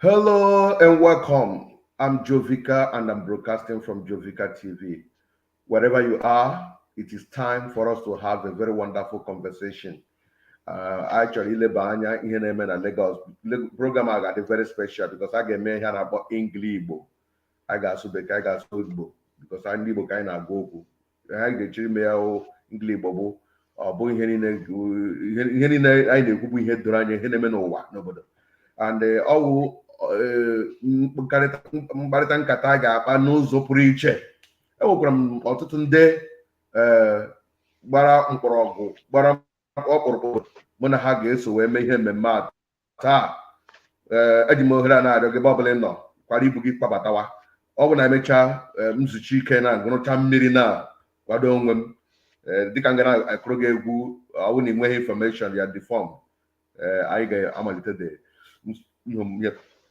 Hello and welcome. I'm Jovika and I'm broadcasting from Jovika TV. Wherever you are, it is time for us to have a very wonderful conversation. Actually, ileba anya ihe na-eme na Lagos. Program a ga-adị very special because a ga-eme ihe a na-akpọ Engli Igbo. A ga-asụ Bekee, a ga-asụ Igbo because anyị ndị Igbo ka anyị na-agwa okwu. Anyị ga-echiri ime ya wụ Engli Igbo bụ ọ bụghị ihe niile anyị na-ekwu bụ ihe doro anya, ihe na-eme n'ụwa, n'obodo. And ọ wụ mkparịta nkata a ga-akpa n'ụzọ pụrụ iche. Enwekwara m ọtụtụ ndị gbara mkpọrọgwụ, gbara ọkpụrụkpụ, mụ na ha ga-eso wee mee ihe mmemme a taa. Eji m ohere a na-arịọ gị, ebe ọbụla ị nọ, kwara ibu gị kpabatawa. Ọ bụ na emechaa nzuchi ike na gụrụcha mmiri na kwado onwe m, dịka m ga na-akụrụ gị egwu, ọ bụ na ị nweghị information ya dị form, anyị ga-amalite the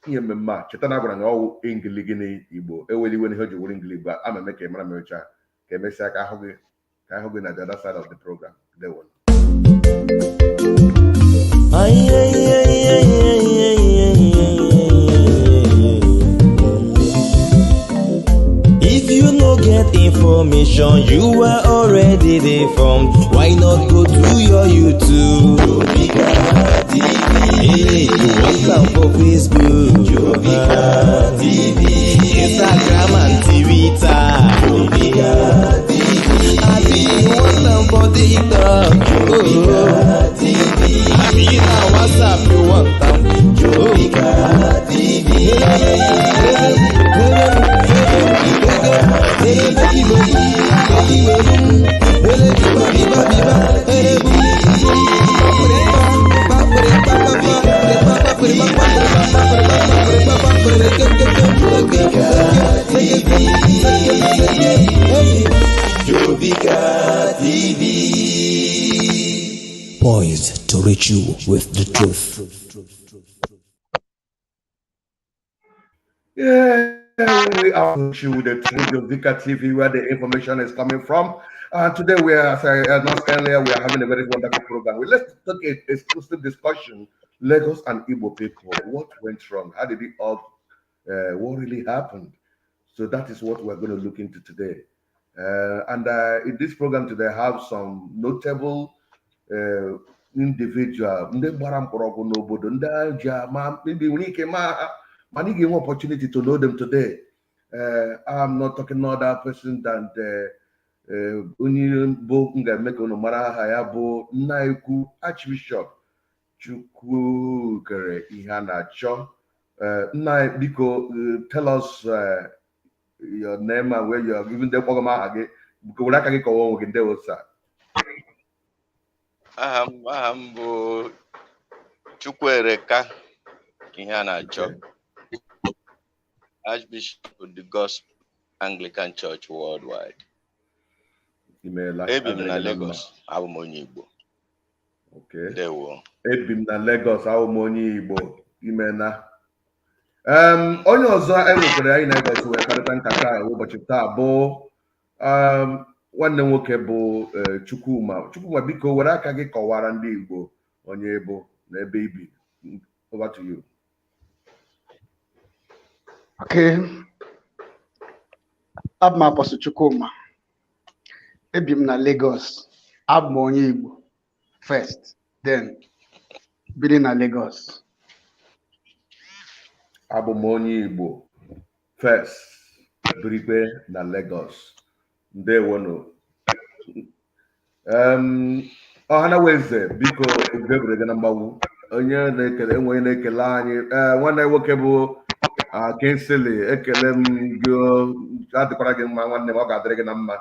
ihe mmemme a. Cheta na agwara gị, ọwụ Engli gịnị? Igbo. Eweli iwe n'ihe o ji wuru Engli Igbo. Ama eme ka ị mara. Mechaa ka emesịa, ka ahụ gị na the other side of the program. Ndewo. Ay, ay, ay, ay, ay, ay, ay, ay, ay. If you no get information, you are already deformed. Why not go to your YouTube? Jovika TV. Hey, you want am for Facebook? Jovika TV. Instagram and Twitter. Jovika TV. Abi you want am for TikTok? Jovika TV. Abi na WhatsApp you want am? Jovika TV. Jovika TV. Poised to reach you with the truth. Yeah, we are with you with the truth, Jovika TV, where the information is coming from. Today we are, as I announced earlier, we are having a very wonderful program. Let's take an exclusive discussion: Lagos and Igbo people. What went wrong? How did it all? What really happened? So that is what we're going to look into today. And in this program today, I have some notable individual, ndị gbara mkpọrọgwụ n'obodo, ndị ji ama, maybe nwere ike ma ha, mana ị ga-enwe opportunity to know them today. I'm not talking other person than the onye bụ m ga-eme ka unu mara aha ya bụ nna ikwu Archbishop Chukwukere ihe a na-achọ. Nna anyị, biko, tell us your name and where you are even the kpọgọ m aha gị. Biko, were aka gị kọwaa onwe gị. Ndewo, sir. Aha m bụ Chukwuereka ihe a na-achọ, Archbishop of the Gospel Anglican Church Worldwide. Imeela. Ebi m na adịrị gị na mma. Lagos, abụ m onye Igbo. Ndewo. Ebi m na Lagos, ahụ m onye Igbo. Imena. Onye ọzọ e nwekwara anyị na-egosi wee kparịta nkata a ụbọchị taa bụ nwanne m nwoke bụ Chukwuma. Chukwuma, biko, were aka gị kọwara ndị Igbo onye bụ na ebe ibi. Over to you. Okay. Abụ m Apostle Chukwuma. Ebi m na Lagos. Abụ m onye Igbo first, then biri na Lagos. Abụ m onye Igbo first, birikwe na Lagos. Ndewonu. Ọhanaweze, biko, ebere gị na mgbawu. Onye na-ekele, enwe onye na-ekele anyị. Ee, nwanne nwoke bụ Kingsley, ekele m gị o. Adịkwara gị mma, nwanne m, ọ ga-adịrị gị na mma.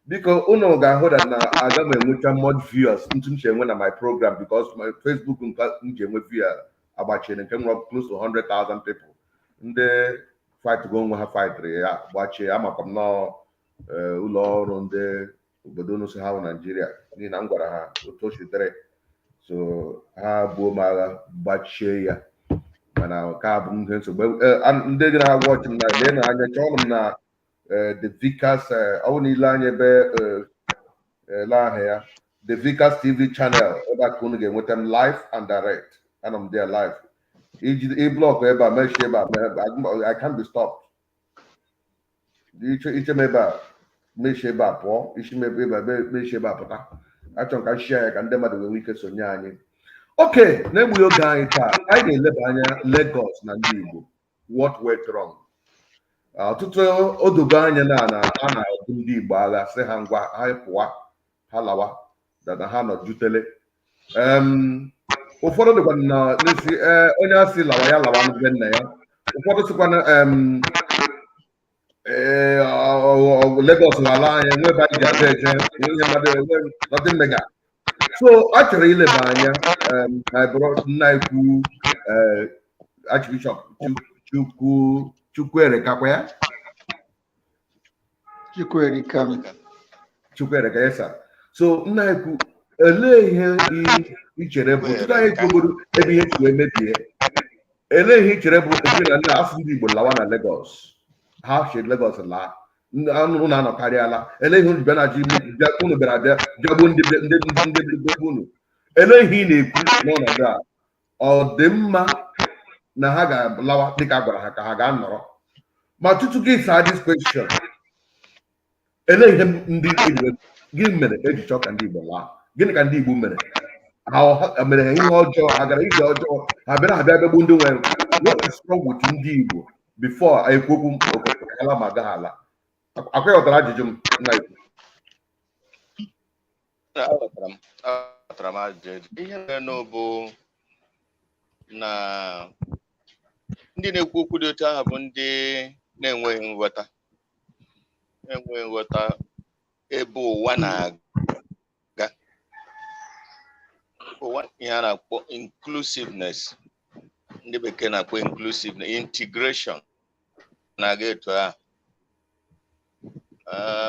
Biko, unu ga-ahụ that na aga m enwecha much viewers ntu m si enwe na my program, because my Facebook nke m ji enwe viewer agbachiri, nke nwere close to 100,000 people. Ndị fight go onwe ha fightịrị ya gbachie. Amakwa m nọọ ụlọ ọrụ ndị obodo unu si ha bụ Naijiria, n'ihi na m gwara ha otu o si dịrị, so ha buo m agha gbachie ya. Mana nke a bụ ihe nsogbu. Ndị dị na-agwa ọchị m na lee na anya chọọnụ m na the Vicars, ọ bụ na ile anya ebe ele aha ya, the Vicars TV channel, ebe a ka unu ga-enweta m live and direct. Anọ m there live. Iji ị block ebe a, mechie ebe a, I can't be stopped. Iche m ebe a, mechie ebe a pụọ, isi m ebe a, mechie ebe a pụta. Achọrọ m ka m share ya ka ndị mmadụ nwee ike sonye anyị. Oke na-egbughị oge anyị, taa anyị ga-eleba anya Lagos na ndị Igbo, what went wrong. Ọtụtụ odogo anya na a na-ebu ndị Igbo agha, sị ha ngwa, ha pụwa, ha lawa, dada ha nọ jutele. Ụfọdụ dịkwa na n'isi ee, onye asị lawa, ya lawa be nna ya. Ụfọdụ sịkwa na ee, Lagos ala anyị enwe ebe anyị ji aza eje ihe mmadụ enwe nothing mega. So a chọrọ ileba anya my brother, nna ikwu, Archbishop Chukwu Chukwuerekakwa ya. Chukwuerika. Chukwuereka, yes sir. So nna ikwu, elee ihe ị chere bụ tutu anyị ekwugodo ebe ihe si wee mebie, elee ihe ị chere bụ ebe na nna asị ndị Igbo lawa na Lagos, ha si Lagos laa, unu anọkarịala? Elee ihe unu bịa na ji unu bịara bịa bịagbuo ndị be unu? Elee ihe ị na-ekwu n'ọnọdụ a? Ọ dị mma na ha ga-alawa dịka a gwara ha, ka ha ga-anọrọ? Ma tutu gị saa this question, elee ihe ndị gịnị mere eji chọọ ka ndị Igbo laa? Gịnị ka ndị Igbo mere ha? Mere ha ihe ọjọọ? Ha gara ije ọjọọ? Ha bịara, ha bịa bịagbuo ndị nwere? What is wrong with ndị Igbo before ekwu okwu ala ma agaghị ala? Akwa ghọtara ajụjụ m, nna ikwu? Aghọtara m ajụjụ. Ihe mere bụ na ndị na-ekwu okwu dị otu ahụ bụ ndị na-enweghị nghọta ebe ụwa na-aga, ụwa ihe a na-akpọ inclusiveness, ndị bekee na-akpọ inclusiveness, integration na-aga etu ahụ.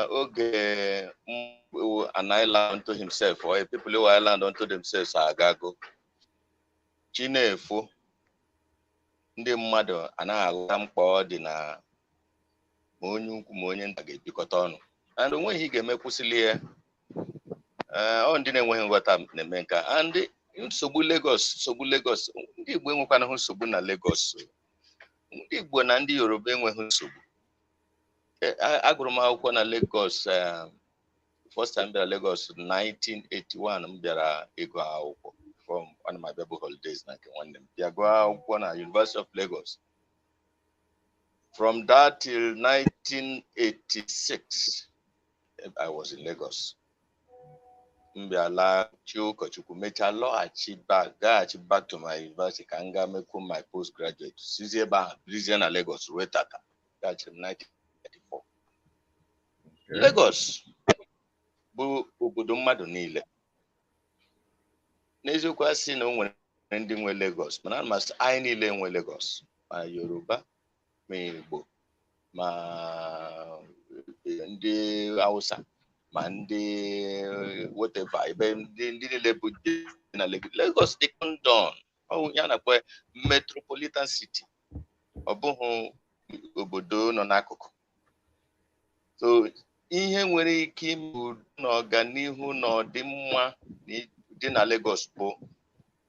Oge an island unto himself or a people who island unto themselves agago. Chi na-efo, ndị mmadụ anaghị aghọta mkpa ọ dị na ma onye ukwu ma onye nta ga-ebikọta ọnụ, and onweghị ị ga-eme kwụsịrị ya. Ọ ndị na-enweghị nghọta na-eme nke a. And nsogbu Lagos, nsogbu Lagos, ndị Igbo enwekwanahụ nsogbu na Lagos. Ndị Igbo na ndị Yoruba enweghị nsogbu. Agụrụ m akwụkwọ na Lagos. First time bịara Lagos, 1981, m bịara ịgụ akwụkwọ from ana m abịa bụ holidays na nke nwanne m, bịa gụọ akwụkwọ na University of Lagos. From that till 1986 I was in Lagos. M bịa laa chi ụkọchukwu, mechaa lọghachi back, gaghachi back to my university ka m gaa mekwuo my postgraduate, sizie ebe ahụ birizie na Lagos ruo tata. Gaghachiri m 1984. Lagos bụ obodo mmadụ niile. N'eziokwu, a sị na o nwere ndị nwe Lagos, mana ana m asị anyị niile nwe Lagos, ma Yoruba, ma Igbo, ma ndị Hausa, ma ndị whatever, ebe ndị niile bụ dị na Lagos. Lagos dị London, ọ bụ ya na-akpọ metropolitan city, ọ bụghị obodo nọ n'akụkụ. So ihe nwere ike ime udo na ọganihu na ọdịmma dị na Lagos bụ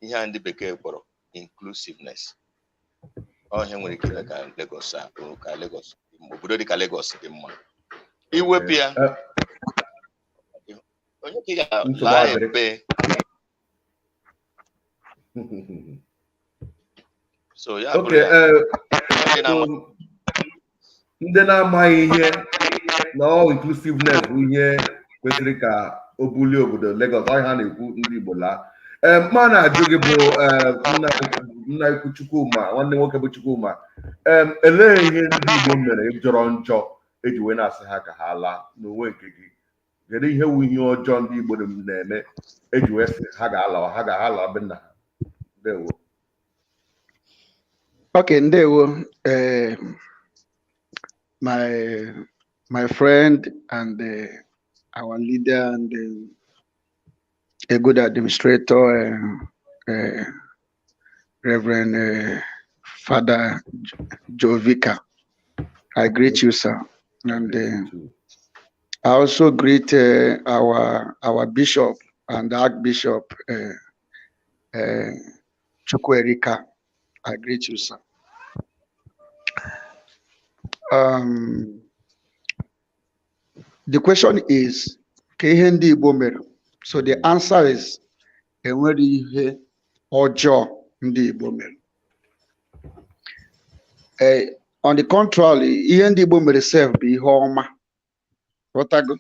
ihe a ndị bekee kpọrọ inclusiveness. Ọ ihe nwere ike ime ka Lagos a ka Lagos dị mma, obodo dị ka Lagos dị mma. Iwepụ ya, onye ka ị Nsogbu ga-laa adịrị. ebe? So ya bụrụ ya ndị na-ama. So, ndị na-amaghị ihe na ọ inclusiveness bụ ihe kwesịrị ka o bulie obodo Lagos, ọ ha na-ekwu ndị Igbo laa. Ee, ma na-ajụ gị bụ nna ikwu Chukwuma, nwanne nwoke bụ Chukwuma, elee ihe ndị Igbo mere jọrọ njọ eji wee na-asị ha ka ha laa? N'onwe nke gị, kedu ihe wu ihe ọjọọ ndị Igbo na-eme eji wee sị ha ga-alawa, ha ga-ala be nna ha? Ndewo. Okay, ndewo. My friend and our leader and a good administrator, Reverend Father Jovika. I greet you, sir. And I also greet our bishop and Archbishop Chukwuerika. I greet you, sir. The question is, ka ihe ndị Igbo mere? So the answer is, enwere ihe ọjọọ ndị Igbo mere. On the contrary, ihe ndị Igbo mere sef bụ ihe ọma. Ghọtago?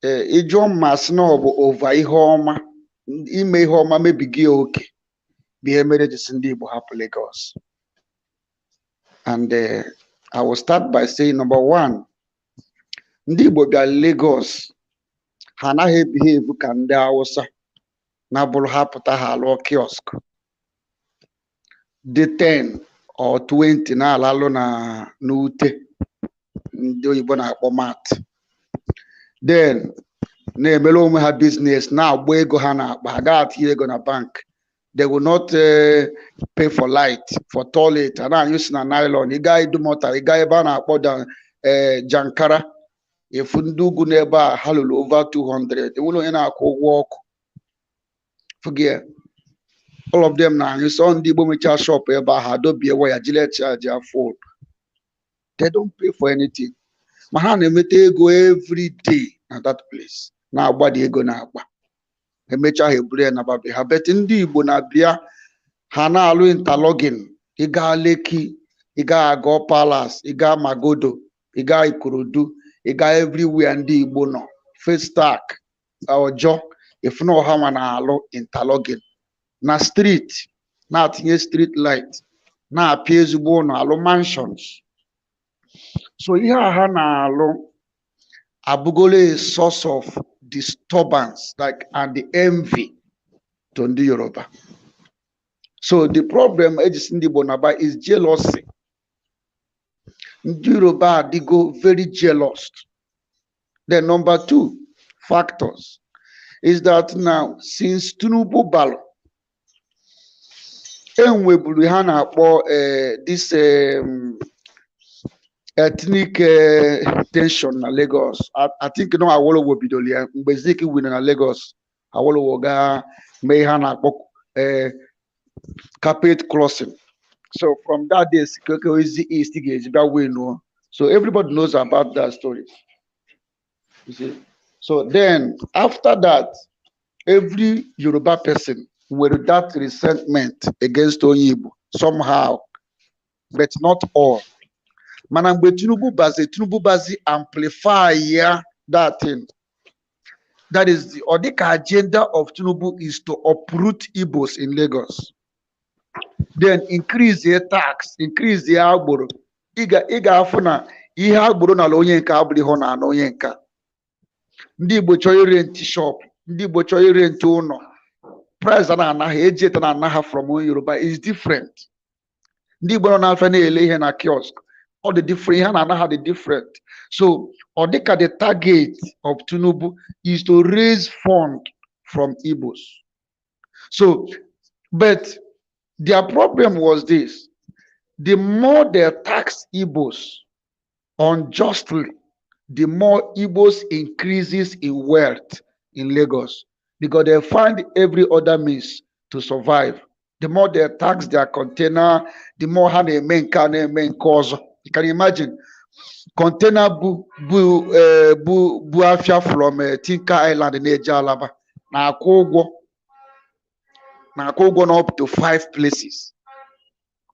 Ee, ịjụọ m ma sị na ọ bụ over ihe ọma, ime ihe ọma mebiga ya oke bụ ihe mere ji sị ndị Igbo hapụ Lagos. And I will start by saying, number one, ndị Igbo bịara Lagos, ha anaghị ebehave ka ndị Hausa na-abụrụ ha pụta ha alụọ kiosk dị 10 or 20 na-alalụ na n'ute ndị oyibo na-akpọ mat, then na-emere onwe ha business, na-agba ego ha na-akpa, ha gaghị atinye ego na bank. They will not pay for light, for toilet, a na-anyụ si na nylon. Ị gaa Idumota, ị gaa ebe a na-akpọ Jankara, efu ndị ugwu n'ebe a ha lụrụ over 200, enwere onye na-akwụ ụgwọ ọkụ. Fụgị all of them na-anyụ sọ. Ndị Igbo mechaa shop ebe ahụ, adobie waya jile charge ya phone. They don't pay for anything, ma ha na-enweta ego every day na that place, na-agbadi ego na-akpa, emechaa ha eburu ya na babe ha. But ndị Igbo na-abịa, ha na-alụ interlocking. Ịga Lekki, ịga Ago Palace, ịga Magodo, ịga Ikorodu, ịga everywhere ndị Igbo nọ, Festac, Ọjọọ, ifuna ọha nwa na-alụ interlocking na street, na-atinye street light, na-apịa ezigbo ụlọ, alụ mansions. So ihe a ha na-alụ abụgolo a source of disturbance, like, and the envy to ndị Yoruba. So the problem ejisi ndị Igbo na-aba is jealousy. Ndị Yoruba adịgo very jealous. Then number two factors is that now, since Tinubu balụ, enweburu ha na-akpọ this ethnic tension na Lagos. I think no Awolowo bidoro ya mgbe Zik win na Lagos. Awolowo gaa mee ihe a na-akpọ carpet crossing. So from that day, Keke East ga-eji bịa win o. So everybody knows about that story, you see. So then after that, every Yoruba person with that resentment against onye Igbo somehow, but not all. Mana mgbe Tinubu bazi, Tinubu bazi amplify ya that thing. That is the, or the agenda of Tinubu is to uproot Igbos in Lagos, then increase the tax, increase the agboro. Ị ga-afụ na ihe agboro n'ala onye nke abụrụ ihe ọ na-ana onye nke a. Ndị Igbo chọọ irent shop, ndị Igbo chọọ irent ụlọ, price a na-ana ha, eji eta na-ana ha from onye Yoruba is different. Ndị Igbo nọ n'afịa na-ele ihe na kiosk, ọ dị different, ihe a na-ana ha dị different. So ọ dịka the target of Tinubu is to raise fund from Igbos. So, but their problem was this: the more they tax Igbos unjustly, the more Igbos increases in wealth in Lagos, because they find every other means to survive. The more they tax their container, the more ha na-eme nke a, na-eme nke ọzọ. You can imagine container bu afia from Tinka Island na-eje Alaba na-akwụ ụgwọ na up to five places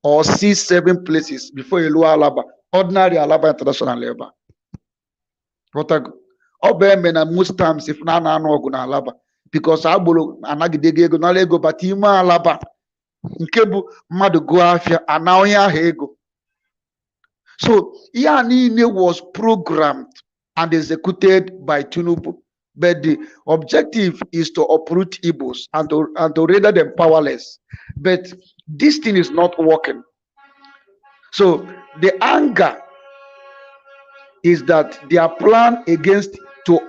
or six, seven places before elu Alaba, ordinary Alaba International ebe a. Ghọtago? Ọ bụ eme na most times if na anụ ọgụ na Alaba, because agboro anagide ego nara ego bata ime Alaba, nke bụ mmadụ gụọ afịa ana onye ahụ ego. So ihe a niile was programmed and executed by Tinubu, but the objective is to uproot Igbos and to render them powerless. But this thing is not working. So the anger is that their plan against to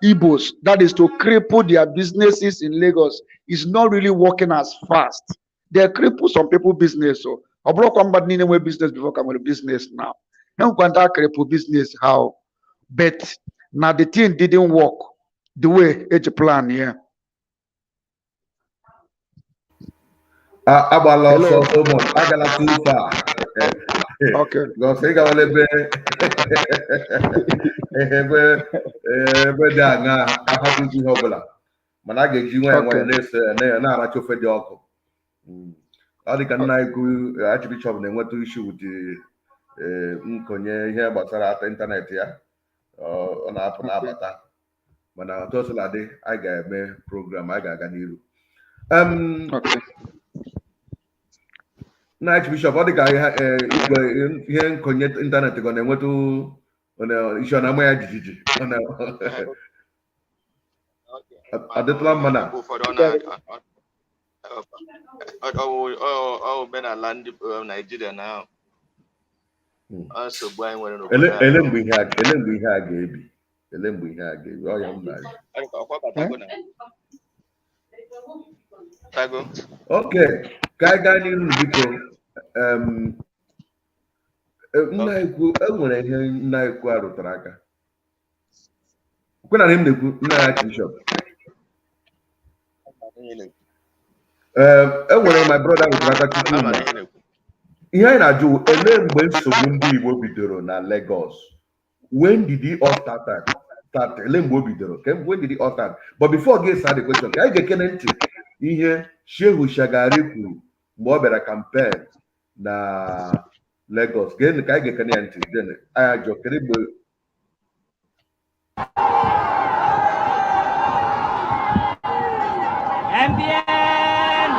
Igbos, that is to cripple their businesses in Lagos, is not really working as fast. They cripple some people business. So ọ bụrụkwa mmadụ niile nwee business before ka nwere business now. Enwekwa ndị a cripple business how, but na the thing didn't work the way eji plan ya. Agbala ọsọ Hello. so much, agala too far. Okay. Because ị gawala ebe ebe dị aṅa ahapụ ihe ọbụla, mana a ga-eji nwayọọ nwayọọ na-eso ya, na-aracha ofe dị ọkụ. Ọ dị ka nna anyị kwu, Archbishop na-enweta issue with nkonye ihe gbasara ata ịntanetị ya. Ọ na-apụ na-abata, mana otu o sila dị, anyị ga-eme program, anyị ga-aga n'iru. Okay. Na Archbishop, ọ dị ka ihe igwe ihe nkonye ịntanetị gị ọ na-enweta isi, ọ na-ama ya jijiji, ọ dịtụla mma na Mgbe ụfọdụ ọ ọ omenala ndị Naijiria na ọ nsogbu anyị nwere n'obodo anyị. Ele mgbe ihe a ga-ebi? Ele mgbe ihe a ga-ebi? Ọ ya m na-ajụ. Ọ dị ka ọkwa batago na tago. Okay, ka anyị gaa n'iru biko. Nna ekwu, enwere ihe nna ekwu a rụtara aka kwe na m na-ekwu, nna ya Archbishop. Enwere my brother rụtara aka tupu Ama na na ihe na-ekwu. Ihe anyị na-ajụ, elee mgbe nsogbu ndị Igbo bidoro na Lagos? When did it all start? Elee mgbe o bidoro? When did it all start? But before gị start the question, ka anyị ga-ekene ntị ihe Shehu Shagari kwuru mgbe ọ bịara campaign na Lagos. Geenụ ka anyị ga-ekene ya ntị, then anyị ajụọ kedu mgbe. MPN!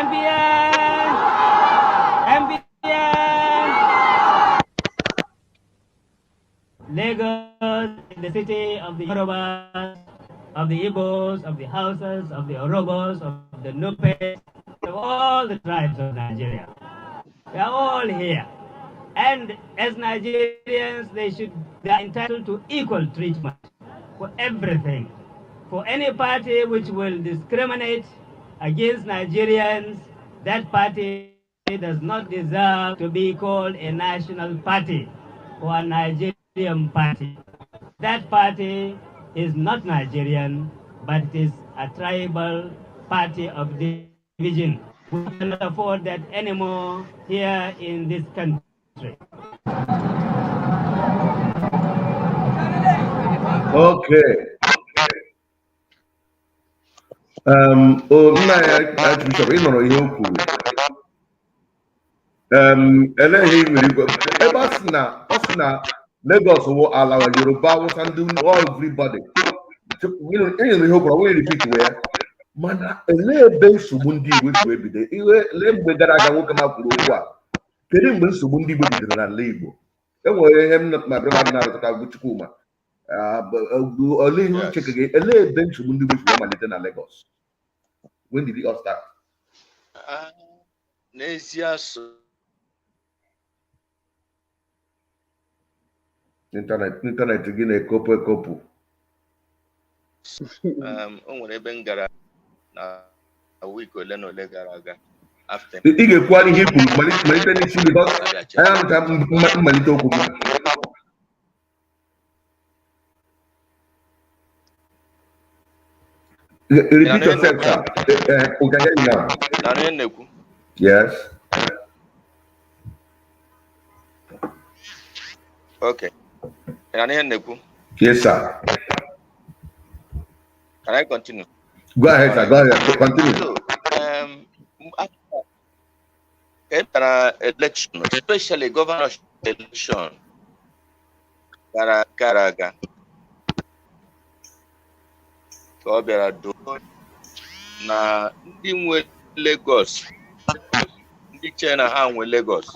MPN! MPN! Lagos, the city of the Yorubas, of the Igbos, of the Hausas, of the Orobos, of the Nupes, of all the tribes of Nigeria. We are all here. And as Nigerians, they are entitled to equal treatment for everything. For any party which will discriminate against Nigerians, that party does not deserve to be called a national party or a Nigerian party. That party is not Nigerian, but it is a tribal party of division. We cannot afford that anymore here in this country. Okay. O nna ya Archbishop, ị nụrụ ihe o kwuru. Elee ihe ị nwere ikwu ebe ọ sị na Lagos wụ ala Yoruba, Hausa, ndị all, everybody? Ị nụrụ ihe o kwuru, ọ nweghị repeat wee ya, mana elee ebe nsogbu ndị Igbo si wee bido? Ihe lee mgbe gara aga nwoke ma kwuru okwu a, kedu mgbe nsogbu ndị Igbo bidoro n'ala Igbo? E nwere ihe m ma brother na-arụtaka bụ Chukwuma. Olee ihe uche gị? Elee ebe nsogbu ndị Igbo si wee malite na Lagos? When did it all start? Ah, n'ezie so Ịntanetị gị na-ekopụ ekopụ. O nwere ebe m gara na week ole na ole gara aga after Ị ga-ekwugharị ihe i kwuru, malite n'isi, because abịacha. Anyị anụcha mmalite okwu gị. Repeat yourself, sir. We can hear you now. Na ihe m na-ekwu. Yes. Okay, na ihe m na-ekwu. Yes, sir. Can I continue? Go ahead, sir. Go ahead. Continue. So, after e bịara election, especially governorship election gara aga, ka ọ bịara doo na ndị nwe Lagos, ndị che na ha nwe Lagos.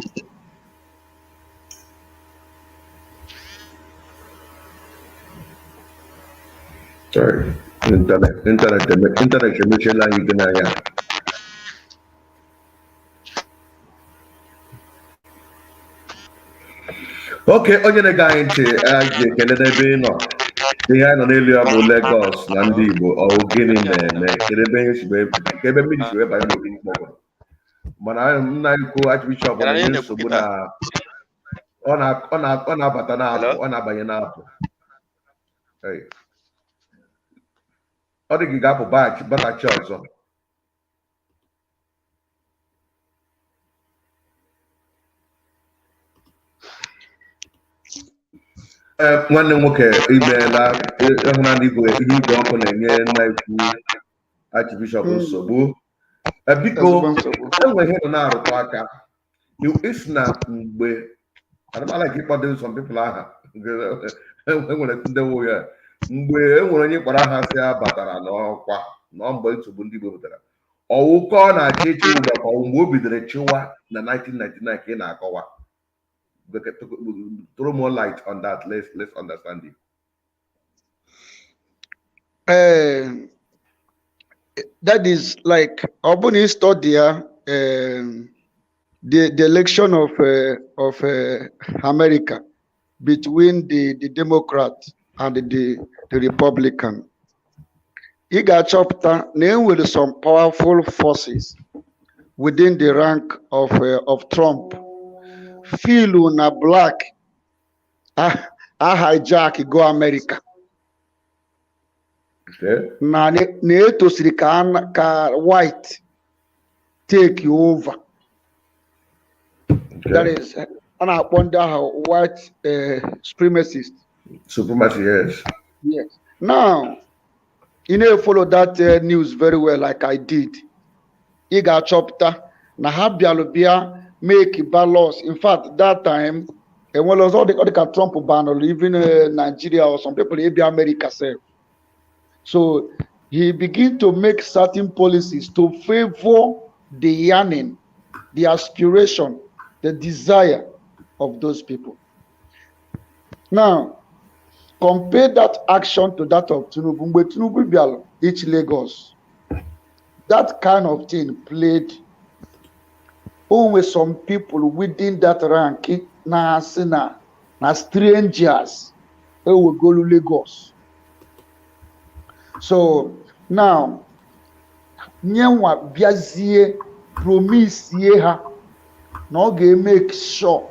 Sorry. Internet emechiela anyị gị n'anya. Okay, onye na-ege anyị ntị, anyị ji ekele n'ebe ị nọ. Ihe anyị nọ n'elu ya bụ Lagos na ndị Igbo. Ọ bụ gịnị na-eme? Kedu ebe ihe si wee, ka ebe mmiri si wee banye n'opi mkpọgụrụ? Mana nna anyị kwu, Archbishop, Kedu ihe na-enye na-ekwu nsogbu kịta? Na ọ na-abata na-apụ. Hello? Ọ na-abanye na-apụ. Hey. Ọ dị ka ị ga-apụ batachi ọzọ. Ee, nwanne m nwoke, imeela. Ịhụnanya igwe ihe igwe ọkụ na-enye nna ikwu Archbishop nsogbu. Ee, biko. Ezigbo nsogbu. Enwe ihe nọ na-arụtụ aka isi na mgbe adamala ka ịkpọdo some people aha. Enwere ndị wụ ya mgbe e nwere onye kpọrọ aha si ya batara n'ọkwa nọ mgbe nsogbu ndị Igbo butere ọwụkọ ọ na-achị ịchị ugbu a, ka ọ mgbe o bidoro chịwa na 1999 ka ị na-akọwa. Throw more light on that. Let's understand it. That is like ọ bụ na ị study ya, the election of America between the Democrat and the Republican, ị ga-achọpụta na e nwere some powerful forces within the rank of Trump feel na black a hijack go America. Na etosiri ka white take over. That is, a na-akpọ ndị ahụ white supremacist. Supremacy, yes. Yes. Now, you know, follow that news very well like I did. Ị ga-achọpụta na ha bịalụ bịa make ballots. In fact, that time, enwere ọzọ ọ dị ka Trump banụrụ even Nigeria or some people ịbịa America sef. So he begin to make certain policies to favor the yearning, the aspiration, the desire of those people. Now, compare that action to that of Tinubu. Mgbe Tinubu bịara ịchị Lagos, that kind of thing played. Only some people within that rank na-asị na strangers ewegolu Lagos. So now, nyenwa bịazie promisie ha na ọ ga-emake sure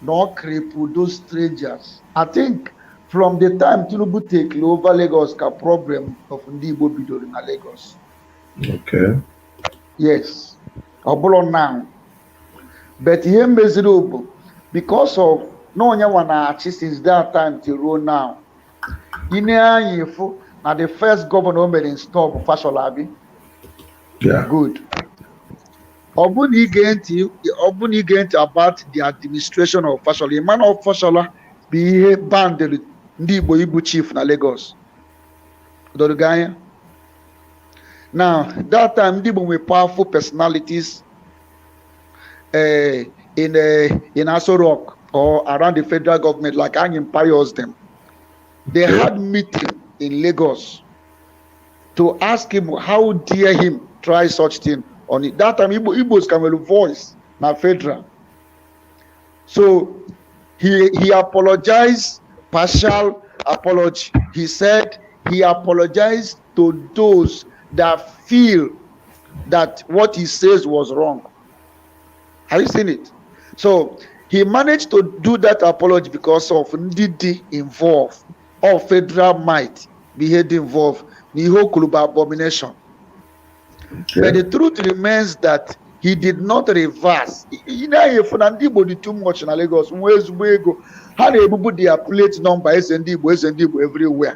na ọ cripple those strangers. I think from the time Tinubu take over Lagos ka problem of ndị Igbo bidoro na Lagos. Yes, ọ bụrụ now. But ihe meziri bụ because of na onye nwa na-achị since that time till ruo now. Ine anya ịfụ na the first governor o mere install bụ Fashola, abi? Yeah. Good. Ọ bụ na ige ntị, ọ bụ na ige ntị about the administration of Fashola, ịma na Fashola bụ ihe bandịrị ndị Igbo ibu chief na Lagos. Doro gị anya? Now, that time ndị Igbo nwere powerful personalities in Aso Rock or around the federal government like Anyim Pius them. They had meeting in Lagos to ask him how dare him try such thing on it. That time Igbos can well voice na federal. So he apologized, partial apology. He said he apologized to those that feel that what he says was wrong. Have you seen it? So he managed to do that apology because of ndị dị involved or federal might be ihe dị involved n'ihe o kwuru bụ abomination. But the truth remains that he did not reverse. Ị na-efu na ndị Igbo dị too much na Lagos, nwee ezigbo ego, ha na-ebubu their plate number eze ndị Igbo, eze ndị Igbo everywhere.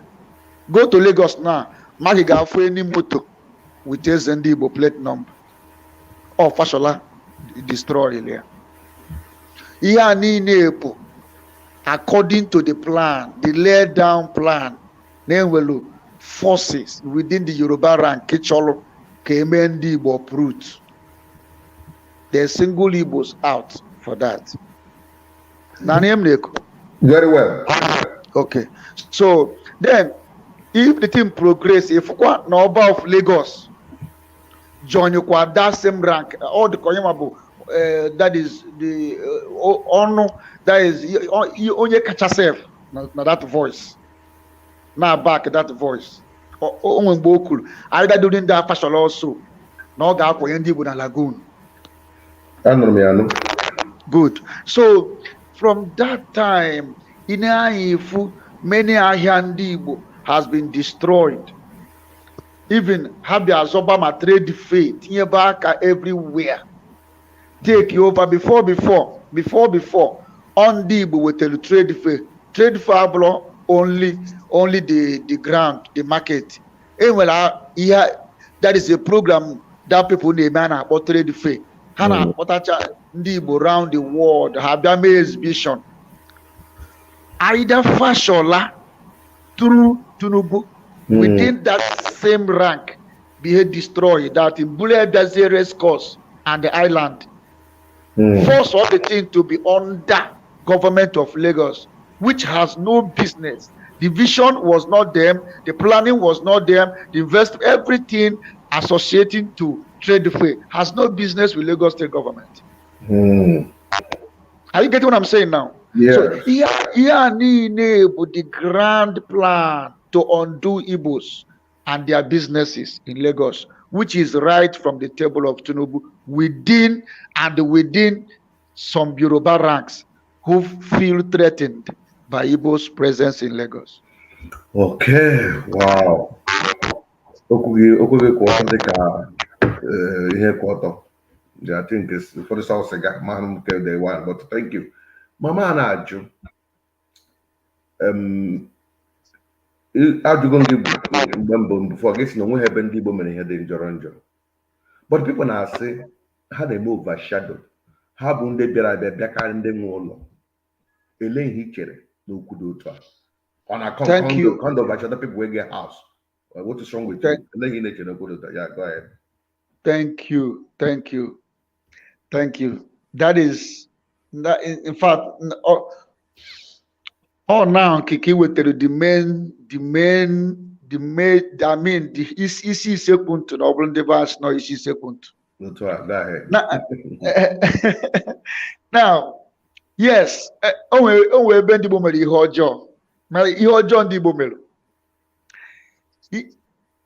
Go to Lagos now, Maggie ga-afụ any moto with eze ndị Igbo plate number. Ọ Fashola destroy ya. Ihe a niile bụ according to the plan, the laid down plan, na-enwelu forces within the Yoruba rank chọrọ ka emee ndị Igbo uproot. The single Igbos out for that. Na ihe m na-ekwu? Very well. Okay. So then, if the thing progress, if kwa na Ọba of Lagos join kwa that same rank, all the onye ma bụ that is the ọnụ, that is onye kacha sef na that voice na back that voice. O nwe mgbe o kwuru either during that fashion also na ọ ga-akwanye ndị Igbo na lagoon. Anụrụ m ya anụ. Good. So from that time, ị na-anya ifu many ahịa ndị Igbo has been destroyed. Even ha bịa azọba ma trade fair, tinyebe aka everywhere. Take over before before before before ọ ndị Igbo wetara trade fair Trade fair abụrụ only the ground, the market. Enwere ihe, that is a program that people na-eme a na-akpọ trade fair. Ha na-akpọtacha ndị Igbo round the world, ha bịa mee exhibition. Either Fashola through Tinubu within that same rank be ihe destroy that in Bule bịazie race course and the island, force all the thing to be under government of Lagos, which has no business. The vision was not them, the planning was not them, the invest, everything associating to trade fair has no business with Lagos State government. Are you getting what I'm saying now? Yes. So ihe a niile bụ the grand plan to undo Igbos and their businesses in Lagos, which is right from the table of Tinubu within and within some Yoruba ranks who feel threatened by Igbo's presence in Lagos. Okay, wow. Okwu gị kwụ ọtọ dị ka ihe kwụ ọtọ. Yeah, I think it's ụfọdụ sọ sịga ma m nke the one, but thank you. Mama na-ajụ, ajụgo m gị mgbe mbụ before gị si na onweghị ebe ndị Igbo mere ihe dị njọrọ njọ. But people na-asị ha na-eme overshadow. Ha bụ ndị bịara abịa bịakarị ndị nwe ụlọ. Ele ihe i chere n'okwu dị otu a? Ọ na Thank you. Come overshadow people wey get house. What is wrong with you? Ele ihe ị na-eche n'okwu dị otu a? Yeah, go ahead. Thank you. Thank you. Thank you. That is that in fact, oh, now Kiki wetara the main, I mean, the isi isekwu ntụ na ọ bụrụ ndị be asị nọ isi isekwu ntụ. Otu a, go ahead. Now, yes, o nwere ebe ndị Igbo mere ihe ọjọọ. Mere ihe ọjọọ ndị Igbo mere.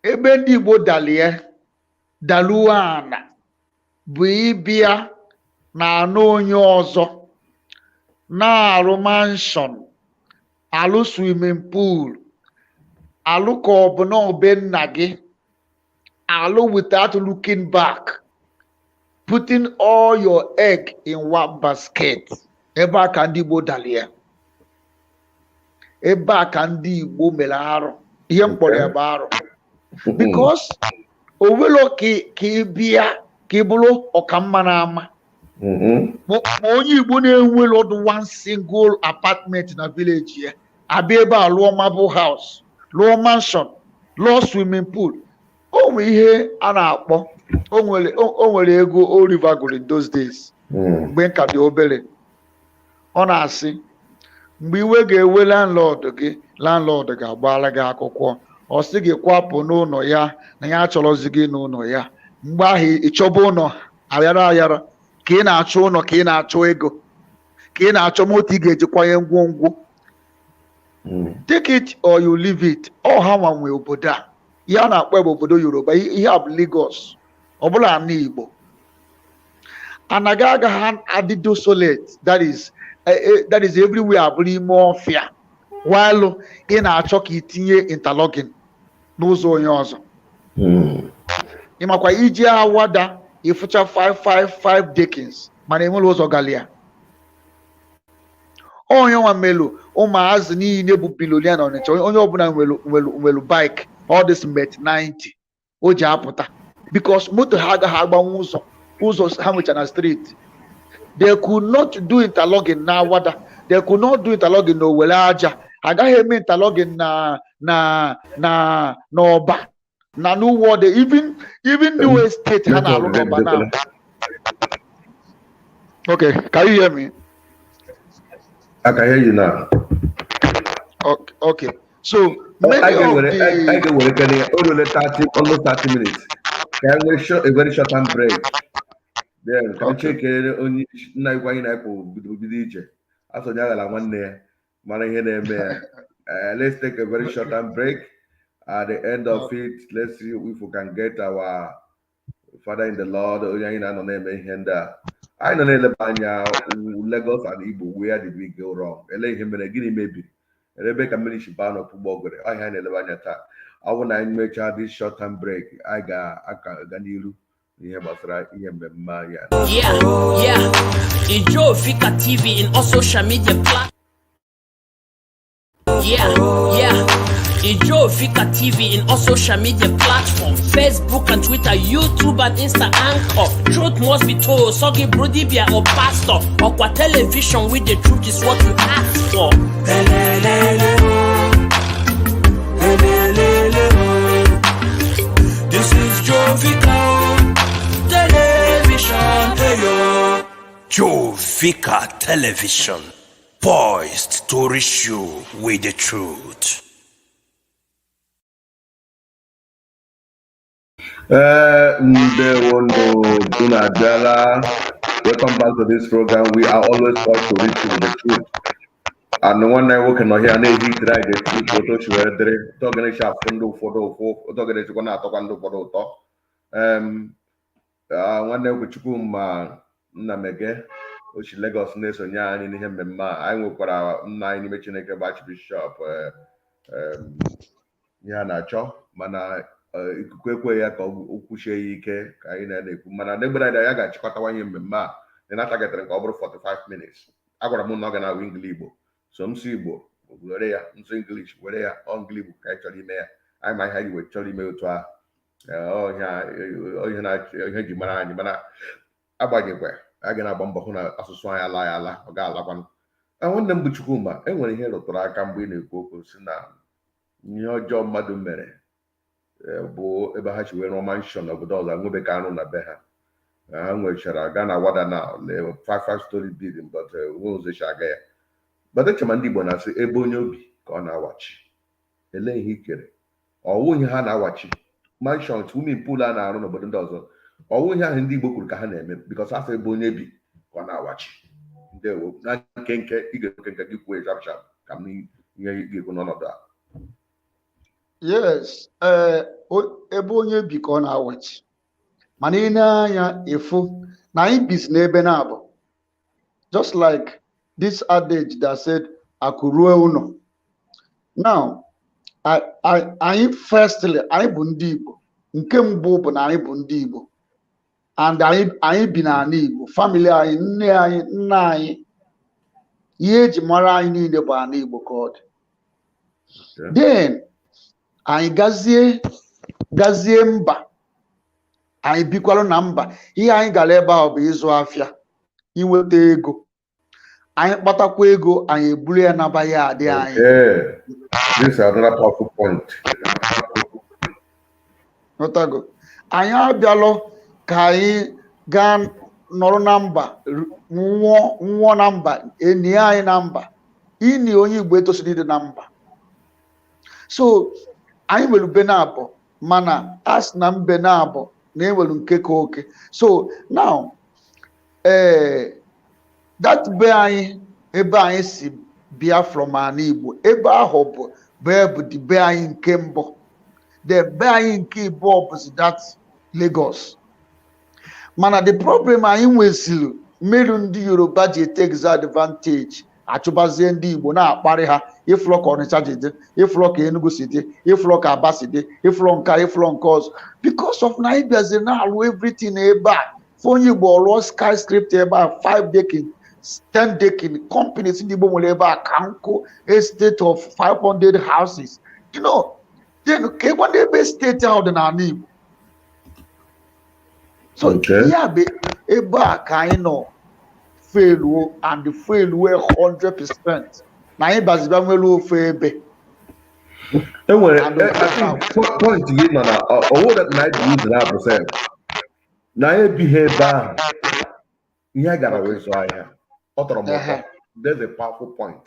Ebe ndị Igbo dalie daluo ana bụ ịbịa na anụ onye ọzọ na-arụ mansion, alụ swimming pool, alụ ka ọ bụ na obe nna gị, alụ without looking back, putting all your egg in one basket. Ebe a ka ndị Igbo dalie, ebe a ka ndị Igbo mere arụ. Ihe m kpọrọ ya bụ arụ, because o nwelo ka ị bịa ka ị bụrụ ọkamma na-ama ma onye Igbo na-enwere ọdụ one single apartment na village ya, abịa ebe a lụọ marble house, lụọ mansion, lụọ swimming pool. O nwere ihe a na-akpọ o nwere ego Oliver gụrụ in those days mgbe nka dị obere. Ọ na-asị mgbe iwe ga-ewe landlord gị, landlord ga-agbara gị akwụkwọ, ọ sị gị kwapụ n'ụlọ ya na ya achọrọzi gị n'ụlọ ya. Mgbe ahụ ịchọba ụlọ ayara ayara, ka ị na-achọ ụlọ, ka ị na-achọ ego, ka ị na-achọ moto ị ga-eji kwanye ngwongwo. Take it or you leave it. Ọ ha nwa nwe obodo a. Ihe a na-akpọ bụ obodo Yoruba. Ihe a bụ Lagos, ọ bụla ana Igbo anaghị agaghị adị desolate. That is everywhere abụrụ ime ọfịa, while ị na-achọ ka itinye interlocking n'ụzọ onye ọzọ. Ịmakwa iji awada ịfụcha 555 deckings, mana enwere ụzọ galia. Onye nwa melu ụmụazị niile bụ billionaire na Ọnịcha, onye ọbụla nwelu bike, all this met 90 o ji apụta, because moto ha agaghị agbanwe ụzọ ha nwecha na street. They could not do interlocking na Awada, they could not do interlocking na Owere Aja, agaghị eme interlocking na n'Ọba na New World, even New Estate ha na-alụ n'Ọba now. Okay, can you hear me? I can hear you now. Okay. So many I of I the get were kene o 30, almost 30 minutes. Ka anyị nwee short, a very short time break. Then ka m chekere onye nna ikwu anyị na-ekwu bido bido ije. Asọ onye aghala nwanne ya mara ihe na-eme ya. Let's take a very short time break. At the end of it, let's see if we can get our father in the Lord, onye anyị na-anọ na-eme ihe ndị a. Anyị nọ na-eleba anya Lagos and Igbo, where did we go wrong? Ele ihe mere, gịnị mebiri? Ebe ka mmiri si baa n'ọkpụkpọ ogere ọhịa anyị na-eleba anya taa. Ọ bụ na anyị mechaa this short time break, anyị ga-aka ga n'iru n'ihe gbasara ihe mmemme anyị a. Yeah. Ijo Fika TV in all social media platforms. Yeah. Ijovika TV in all social media platforms: Facebook and Twitter, YouTube and Insta Anchor. Truth must be told. Sogi Brudibia or Pastor. Or television with the truth is what you ask for. Elelele oh. Elelele oh. This is Jovika oh. Television. Hey yo. Jovika Television, poised to reach you with the truth. Ee, ndewo unu abịala. Welcome back to this program. We are always poised to reach you with the truth. And nwanne anyị nwoke nọ here na-ehitere anyị the truth otu o si wee dịrị, otu ọ ga-esi afụ ndị ụfọdụ ụfụ, otu ọ ga-esikwa na-atọkwa ndị ụfọdụ ụtọ. Nwanne nwoke Chukwuma Nnamege ochi Lagos na-esonye anyị n'ihe mmemme a. Anyị nwekwara nna anyị n'ime Chineke bụ Archbishop ihe a na-achọ, mana ikuku ekweghị ya ka o kwuchie ya ike ka anyị na-ekwu. Mana n'egbere anyị ya ga-achịkọtawanye mmemme a dị na targetịrị ka ọ bụrụ 45 minutes. Agwara m na ọ ga na-awụ Engli Igbo, so m sụ Igbo were ya, nsụ English were ya, ọ Engli Igbo ka anyị chọrọ ime ya. Anyị ma ihe anyị wee chọrọ ime otu ahụ. Ọ ihe ji mara anyị, mana agbanyekwa a ga na-agba mbọ hụ na asụsụ anyị ala ya ala, ọ ga-alakwanụ. Nwanne m bụ Chukwuma, e nwere ihe rụtụrụ aka mgbe ị na-ekwu okwu si na ihe ọjọọ mmadụ mere bụ ebe ha si wee rụọ mansion n'obodo ọzọ, nwebe ka arụ na be ha. Ha nwechara gaa na wada na lee five story building, but nwe ụzọ esi aga ya. But eche ma ndị Igbo na-asị ebe onye obi ka ọ na-awachi. Elee ihe ikere ọwụ ihe ha na-awachi mansion, swimming pool a na-arụ n'obodo ndị ọzọ? Ọwụ ihe ahụ ndị Igbo kwuru ka ha na-eme, because asị ebe onye bi ka ọ na-awachi. Ndewo. Na nkenke, ị ga-ekwu nke gị, kwuo sharp sharp ka m ihe ị ga-ekwu n'ọnọdụ a. Yes, ee, ebe onye bi ka ọ na-awachi, mana ị na-anya ịfụ na anyị bizi n'ebe na-abụ, just like this adage that said akụ ruo ụlọ. Now, anyị firstly, anyị bụ ndị Igbo. Nke mbụ bụ na anyị bụ ndị Igbo and anyị bi n'ala Igbo. Family anyị, nne anyị, nna anyị, ihe eji mara anyị niile bụ ala Igbo ka ọ dị. Then anyị gazie mba, anyị bikwalụ na mba. Ihe anyị gara ebe ahụ bụ ịzụ afịa, inweta ego. Anyị kpatakwa ego, anyị eburu ya naba ya adị anyị. Okay. This is another powerful point. Ghọtago? Anyị abịalụ ka anyị gaa nọrọ na mba, nwụọ na mba, enie anyị na mba. Ini onye Igbo etosiri ịdị na mba. So anyị nwere ube na-abụ, mana a sị na mbe na-abụ na enwere nke ka oke. So now, ee, that be anyị, ebe anyị si bịa from ala Igbo, ebe ahụ bụ be bụ the be anyị nke mbụ. The be anyị nke ịbụọ bụzi that Lagos. Mana the problem anyị nweziri mmerụ, ndị Yoruba ji takes advantage, achụbazie ndị Igbo, na-akparị ha. Ịfụlọ ka Ọnịcha ji dị, ịfụlọ ka Enugu si dị, ịfụlọ ka Aba si dị, ịfụlọ nke a, ịfụlọ nke ọzọ, because of na anyị bịaziri na-alụ everything ebe a. Fụ onye Igbo ọlụọ skyscraper ebe a, 5 decking, 10 decking. Companies ndị Igbo nwere ebe a ka nkụ, estate of 500 houses. Then ka ịgwa ndị ebe steeti ahụ dị n'ala Igbo. So ya bụ ebe a ka anyị nọ failuo and failuo 100% na anyị bazibia nwere ofe ebe. Enwere And I think point gị nọ na ọwụ that na anyị bụ na abụ sef na anyị ebighị ebe ahụ, ihe a gara wee zụọ ahịa, ọ tọrọ m ụtọ. There's a powerful point,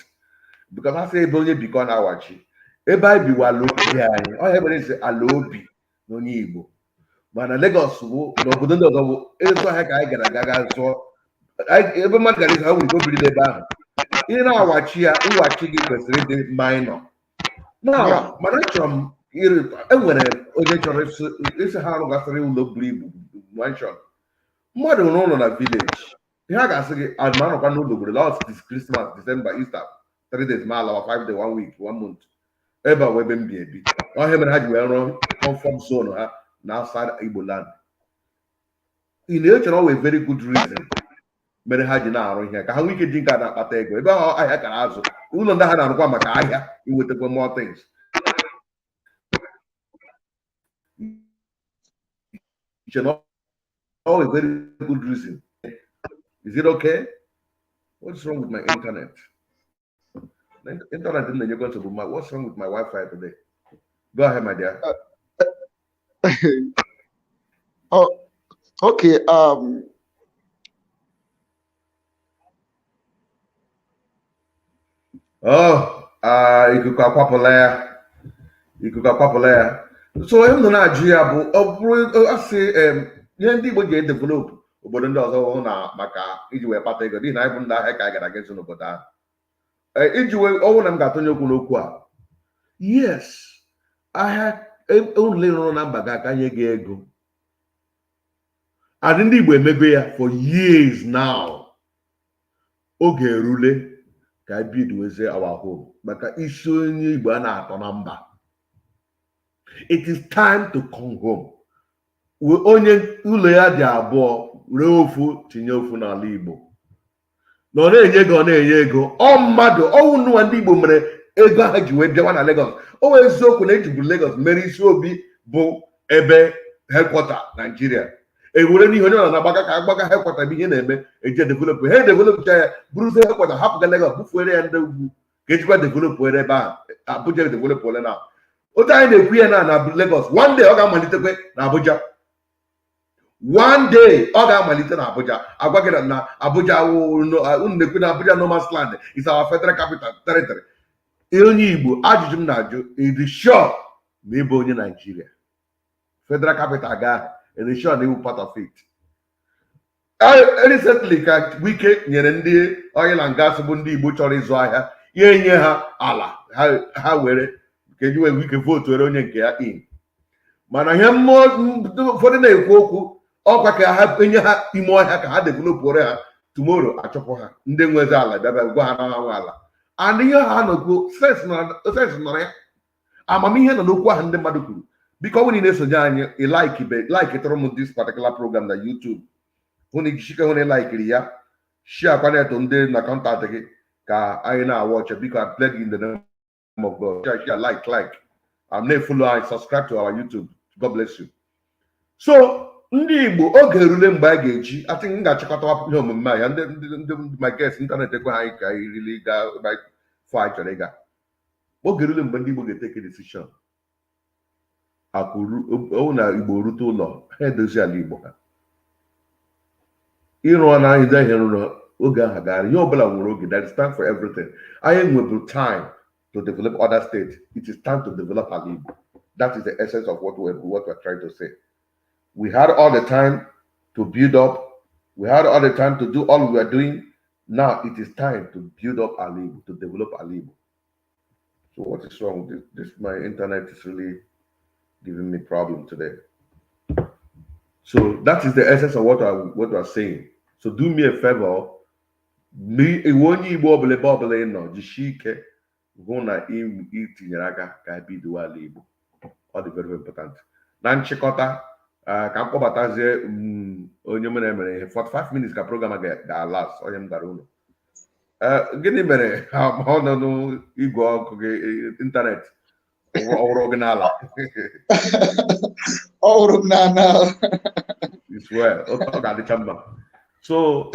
because a sị ebe onye bikọ na-awachi. Ebe anyị biwa ala obi anyị, ọ ya mere esi ala obi na onye Igbo. Mana Lagos bụ na obodo ndị ọzọ bụ ịzụ ahịa ka anyị gara aga ga zụọ. Ebe mmadụ gara ịzụ, ha nwere ike obiri n'ebe ahụ. Ị na-awachi ya, nwachi gị kwesịrị ịdị minor now. Mana achọrọ m enwere onye chọrọ ịsị ha rụgasịrị ụlọ buru ibu, mansion. Mmadụ rụrụ ụlọ na village, ihe a ga-asị gị, ma anọkwa n'ụlọ obodo last this Christmas, December, Easter, 3 days ma alawa, 5 day, one week, one month, ebe a wụ ebe m bi ebi. Ọhịa mere ha ji wee rụọ comfort zone ha na outside Igbo land. Ị na-echere ọ wụ a very good reason? Mere ha ji na-arụ ihe ka ha nwee ike ji nke a na-akpata ego ebe ahụ ahịa kara azụ ụlọ ndị ha na-arụkwa maka ahịa inwetakwa more things. Iche na ọ a very good reason. Is it okay? What's wrong with my internet? Internet na-enyekwa nsogbu ma what's wrong with my Wi-Fi today? Go ahead, my dear. Oh, okay. Oh, ikuku akwapụla ya. Ikuku akwapụla ya. So ihe m nọ na-ajụ ya bụ, ọ bụrụ asị ihe ndị Igbo ji edevelop obodo ndị ọzọ hụ na maka iji wee kpata ego, n'ihi na anyị bụ ndị ahịa ka anyị gara aga ịzụ n'obodo ahụ. Iji wee ọnwụ na m ga-atụnye okwu n'okwu a, yes, ahịa ụlọ rụrụ na mba ga-aka nye gị ego. Adị ndị Igbo emego ya for years now. Oge erule ka anyị build our home, maka isi onye Igbo a na-atọ na mba. It is time to come home. Onye ụlọ ya dị abụọ, ree ofu tinye ofu n'ala Igbo, na ọ na-enye ego, ọ na-enye ego. Ọ mmadụ ọwụ nụwa ndị Igbo mere ego ha ji wee bịawa na Lagos. O wee eziokwu na ejiburu Lagos mere isi obi bụ ebe headquarter Nigeria, ewere n'ihe onye ọ na-agbaga ka agbaga headquarter bụ ihe na-eme eji develop ha, edevelopcha ya bụrụzie headquarter, hapụga Lagos bufuere ya ndị ugwu ka ejikwa develop ere ebe ahụ. Abuja develop ole na otu anyị na-ekwu ya na Lagos, one day ọ ga-amalitekwe na Abuja. One day ọ ga-amalite na Abuja. Agwa gị na Abuja, unu na-ekwu na Abuja no man's land is our federal capital territory. Onye Igbo, ajụjụ m na-ajụ, ịdị sure na ịbụ onye Naijiria? Federal capital ga ịdị sure na ịbụ part of it? Recently ka Wike nyere ndị oil and gas bụ ndị Igbo chọrọ ịzụ ahịa, ya enye ha ala ha were ka eji wee Wike vote were onye nke ya in. Mana ihe mmụọ ụfọdụ na-ekwu okwu ọkwa ka ha enye ha ime ọhịa ka ha developụrụ ha, tomorrow achọpụ ha, ndị nwezi ala bịa bịa gwa ha na ha nwe ala. And ihe ha nọkwu, sense nọrọ ya, amamihe nọ n'okwu ahụ ndị mmadụ kwuru. Biko, ọ bụrụ na ị na-esonye anyị, ị like be like tụrụ m this particular program na YouTube, hụ na ijisike hụ na ị likiri ya, share kwa ndị na contact gị ka anyị na-awatch. Biko, I beg you in the name of God, share, share, like, like, and na-efollow anyị, subscribe to our YouTube. God bless you. So ndị Igbo, oge erule mgbe anyị ga-eji, I think m ga-achịkọta ihe omume a ya. Ndị my guest, internet ekwe anyị ka anyị rili gaa ebe fọ anyị chọrọ ịga. Oge erule mgbe ndị Igbo ga-etake decision. Akụ ọwụ na Igbo rute ụlọ ha, edozi ala Igbo ha, ịrụ na anyị ihe rụrụ oge ahụ gara. Ihe ọbụla nwere oge. There is time for everything. Anyị nweburu time to develop other states. It is time to develop ala Igbo. That is the essence of what we're trying to say. We had all the time to build up. We had all the time to do all we are doing. Now it is time to build up ala Igbo, to develop ala Igbo. So what is wrong with this? My internet is really giving me problem today. So that is the essence of what we are saying. So do me a favor. Me, iwu onye Igbo ọbụla, ebe ọbụla ị nọ, jisie ike hụ na ị tinyere aka ka bido ala Igbo. Ọ dị very, very important. Na nchịkọta, ka m kpọbatazie onye m na-emere ihe 45 minutes ka program a ga-alast. Onye m gara ụlọ, gịnị mere ọ nọ n'igwe ọkụ gị, internet ọhụrụ gị n'ala? Ọ hụrụ m n'ala. It's well, ọ ga-adịcha mma. So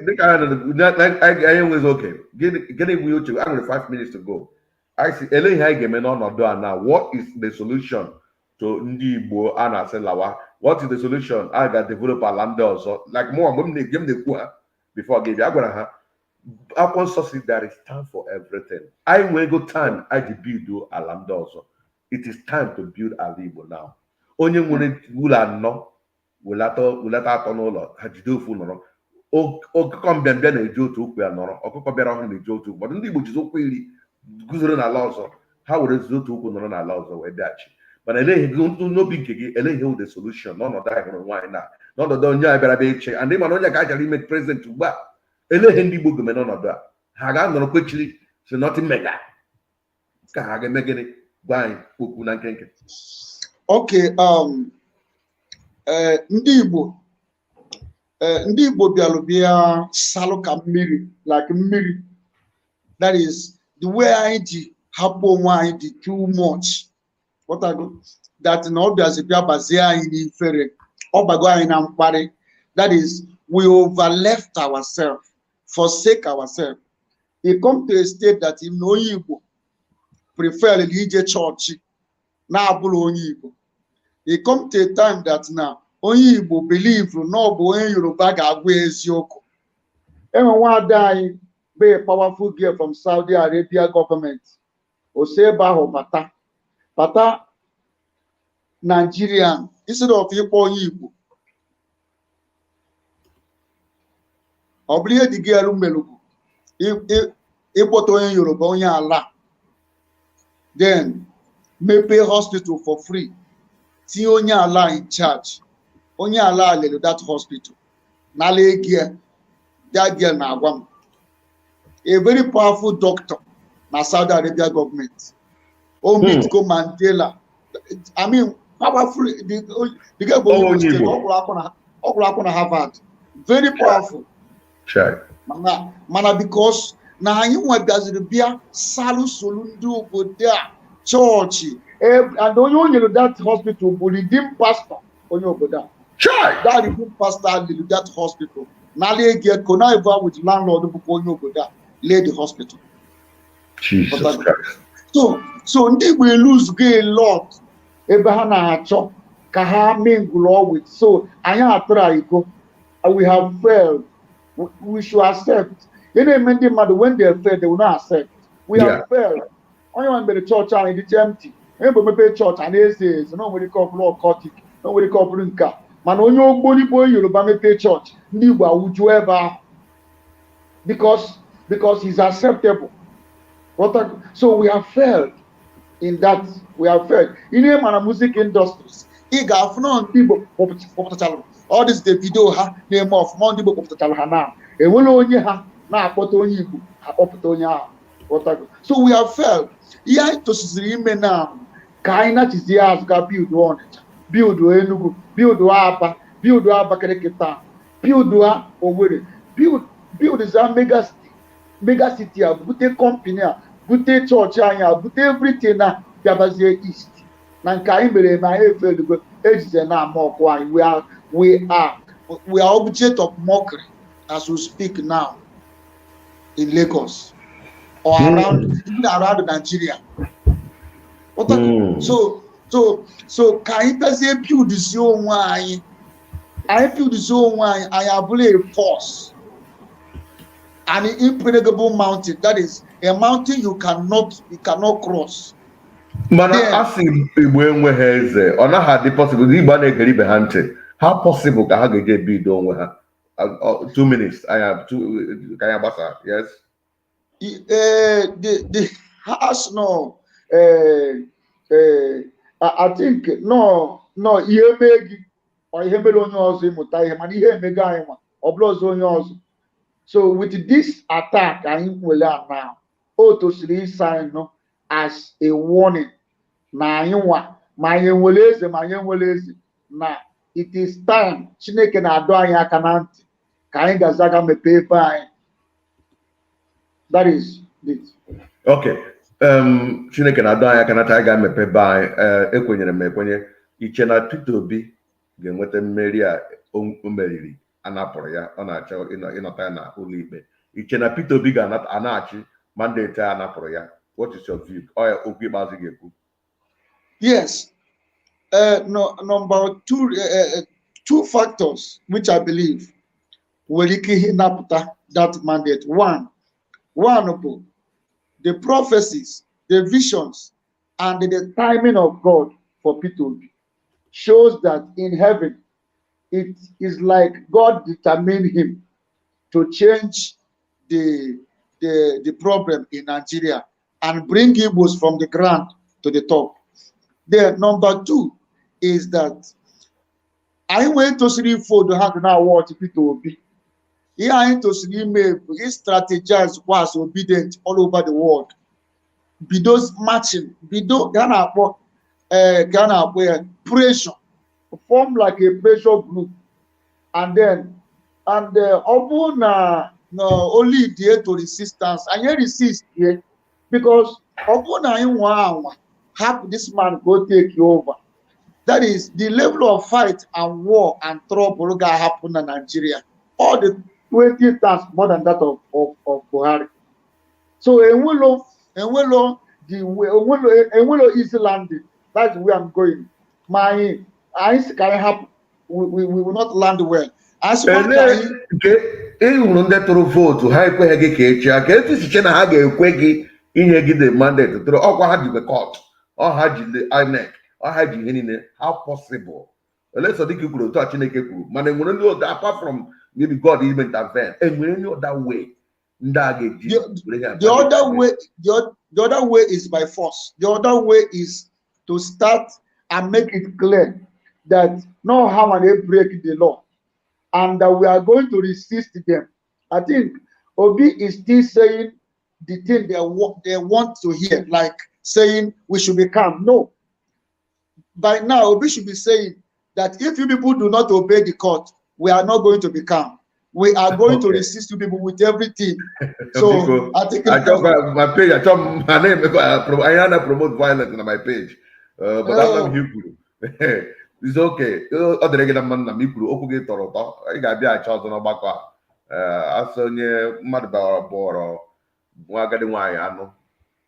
dịka anyị enweghị oke, gịnị bụ ihe uche a nwere 5 minutes to go. Anyị si ele ihe anyị ga-eme n'ọnọdụ a na what is the solution to ndị Igbo a na-asị lawa? What is the solution? A ga-develop ala ndị ọzọ. Like mụnwa, mgbe m na-ekwu ha before gị bịa, gwara ha akwụkwọ nsọ si there is time for everything. Anyị nwego time anyị ji build ala ndị ọzọ. It is time to build ala Igbo now. Onye nwere ụlọ anọ, welata atọ n'ụlọ ha, jide ofu nọrọ. Ọkụkọ mbịambịa na-eji otu ụkwụ ya nọrọ, ọkụkọ bịara ọhụrụ na-eji otu ụkwụ. Ndị Igbo jizi ụkwụ 10 guzoro n'ala ọzọ, ha were zizi otu ụkwụ nọrọ n'ala ọzọ wee bịaghachi. Mana eleghị n'obi nke gị, eleghị ihe the solution n'ọnọdụ anyị hụrụ nwaanyị na n'ọnọdụ onye a bịara bịa eche and ịma na onye ka a chọrọ ime president ugbu a, eleghị ndị Igbo ga-eme n'ọnọdụ a? Ha ga-anọrọ kwechiri si nothing mega, ka ha ga-eme gịnị? Gwa anyị okwu na nkenke. Okay, ndị Igbo, Ndị Igbo bịalụ bịa salụ ka mmiri, like mmiri. That is the way anyị ji hapụ onwe anyị dị too much. Ghọtago? That na ọ bịazi bịa bazie anyị n'ifere, ọ bago anyị na mkparị. That is, we overleft ourselves, forsake ourselves. It come to a state that if na onye Igbo prefer ije chọọchị na-abụrụ onye Igbo. It come to a time that na onye Igbo believe na ọ bụ onye Yoruba ga-agwa ya eziokwu. Enwe nwaada anyị bụ a powerful girl from Saudi Arabia government. O si ebe ahụ bata Nigerian instead of ịkpọ onye Igbo. Ọ bụrụ ihe dị girl melụgwu ịkpọta onye Yoruba, onye ala, then mepee hospital for free, tinye onye ala in charge. Onye ala lere that hospital n'ala ego ya. That girl na-agwa m, a very powerful doctor na Saudi Arabia government o meet go Mandela. I mean, powerful. The girl bụ onye Onye Igbo state. Igbo. Ọ gụrụ akwụkwọ na Harvard, very powerful. Chai. Mana because na anyị nwegaziri bịa salụ solu ndị obodo a chọọchị, and onye o nyere that hospital bụ redeem pastor onye obodo a. Chai. That redeem pastor lere that hospital n'ala ego, connive with landlord bụkwa onye obodo a, lee the hospital. Jesus Christ. So ndị Igbo lose go a lot ebe ha na-achọ ka ha mingle with. So anyị atụrụ iko, we have failed. We should accept. Ihe na-eme ndị mmadụ, when they fail, they will not accept. We have failed. Onye nwe mere chọọchị anyị dịcha empty. Onye bụ mepe chọọchị a na-eze eze na o nwere ike ọ bụrụ occultic, na o nwere ike ọ bụrụ nke a, mana onye ogbonigbo Yoruba mepee chọọchị, ndị Igbo awụjuo ebe ahụ because he's acceptable. So we have failed in that. We have failed. Ihe mana music industries, ị ga-afụ na ndị Igbo kpọpụtachalụ all this Davido, ha na-eme ọfụma. Ndị Igbo kpọpụtachalụ ha na enwere onye ha na-akpọta onye Igbo akpọpụta onye ahụ. Ghọtago? So we have failed. Ihe anyị tosiziri ime na ka anyị nachizie azụ ga build Ọnịcha, build Enugu, build Aba, build Abakaliki taa, build Owerri, build za mega city, mega city a, bute company a, bute chọọchị anyị a, bute everything na bịabazie east. Na nke anyị mere eme, anyị efelugo ejize na-ama ọkụ anyị. We are object of mockery as we speak now in Lagos or around, even around Nigeria. So ka anyị bịazie build onwe anyị, anyị build onwe anyị, anyị abụrụ a force, an impregnable mountain, that is a mountain you cannot cross. Mana a sị Igbo enweghị eze, ọ naghị adị possible. Ndị Igbo a na-egere ibe ha ntị, ha possible ka ha ga-eji ebido onwe ha. 2 minutes anya ka anyị agbasa, yes. The house, no, I think no ihe mee gị ọ ihe mere onye ọzọ ịmụta ihe, mana ihe emego anyị nwa ọ bụrụ ọzọ onye ọzọ. So with this attack anyị nwere a now, o tosiri ịsa nọ as a warning na anyị nwa, ma anyị enwere eze, ma anyị enwere eze, na it is time Chineke na-adọ anyị aka na ntị ka anyị gazi aga mepee ebe anyị. That is it. Okay, Chineke na-adọ anyị aka na ntị anyị ga-emepe be anyị. Ee, ekwenyere m ekwenye. Iche na Peter Obi ga-enweta mmeri a o meriri a napụrụ ya, ọ na-achọ ịnọta ya na ụlọ ikpe? Iche na Peter Obi ga-anaghachi mandate a napụrụ ya? What is your view? Ọ ya okwu ikpeazụ ị ga-ekwu. Yes. No, number two, two factors which I believe nwere ike ịnapụta that mandate. One bụ the prophecies, the visions, and the timing of God for Peter Obi shows that in heaven, it is like God determined him to change the problem in Nigeria and bring Igbos from the ground to the top. Then number two is that anyị nwee tosiri ifodo ha na award Peter Obi. Ihe anyị tosiri ime bụ strategize as obedient all over the world. Bido marching, bido ka a na-akpọ ka a na-akpọ ya pressure, form like a pressure group and then And ọ bụrụ na o lead to resistance, anyị resist ye, because ọ bụrụ na anyị nwa anwa hapụ this man ka o take over, that is the level of fight and war and trouble ga-ahapụ na Nigeria, all the 20 times more than that of Buhari. So enwelo the way, enwelo easy landing. That's where I'm going. Ma anyị si ka anyị hapụ, we will not land well. Anyị sịkwa ka Elee anyị nke ị hụrụ ndị tụrụ vootu ha ekweghị gị ka echia ka etu si che na ha ga-ekwe gị inye gị the mandate tụrụ ọkwa ha jikwe court, ọ ha ji INEC, ọ ha ji ihe niile. How possible? Ole sọ dịka i kwuru otu a Chineke kwuru, mana enwere ndị other, apart from maybe God even intervene, enwere any other way ndị a ga-eji were ihe The other way, the other way is by force. The other way is to start and make it clear that no how they break the law and that we are going to resist them. I think Obi is still saying the thing they want to hear, like saying we should be calm. No. By now, Obi should be saying that if you people do not obey the court, we are not going to be calm. We are going to resist you people with everything. So Biko, I think achọkwa my page, achọ m ha na-emekwa anyị na promote violence na my page. But ama m ihe i kwuru. It's okay. Ọ dịrị gị na mma, nna m. I kwuru okwu gị tọrọ ụtọ. Ị ga-abịa achọ ọzọ n'ọgbakọ a. Asị onye mmadụ bọrọ nwa agadi nwaanyị anụ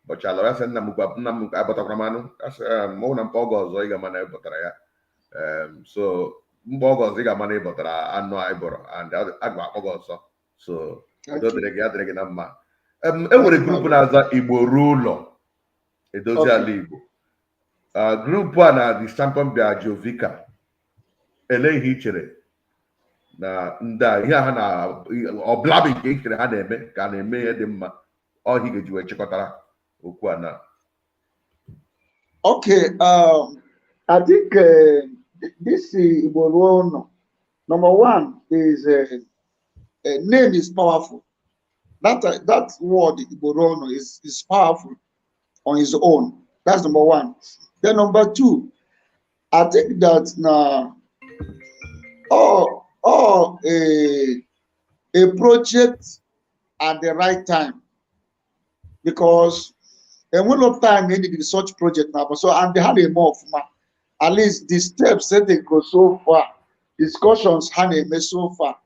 bọchị ala ya sị, "Nna m gwa nna m abọtakwara m anụ." Asị ọ na mkpa oge ọzọ ị ga-ama na ị bọtara ya. So mgbe oge ọzọ ị ga-ama na ị bọtara anụ anyị bọrọ and aga m akpọ gị ọzọ. So udo dịrị gị, ya dịrị gị na mma. E nwere group na-aza Igbo Ruo Ụlọ Edozi Ala Igbo. Group a na the champion bịa Jovika. Ele ihe i chere na ndị a, ihe a ha na ọbụla nke i chere ha na-eme ka a na-eme ihe dị mma ọhịa ga-eji wee chịkọtara okwu a na? Okay, I think this Igbo Ruo Ụlọ, number one is name is powerful. That word Igbo Ruo Ụlọ is powerful on its own. That's number one. Then number two, I think that now, oh, a project at the right time, because a lot of time they need such project now. So and they had a more of at least the steps that they go so far, discussions had a so far,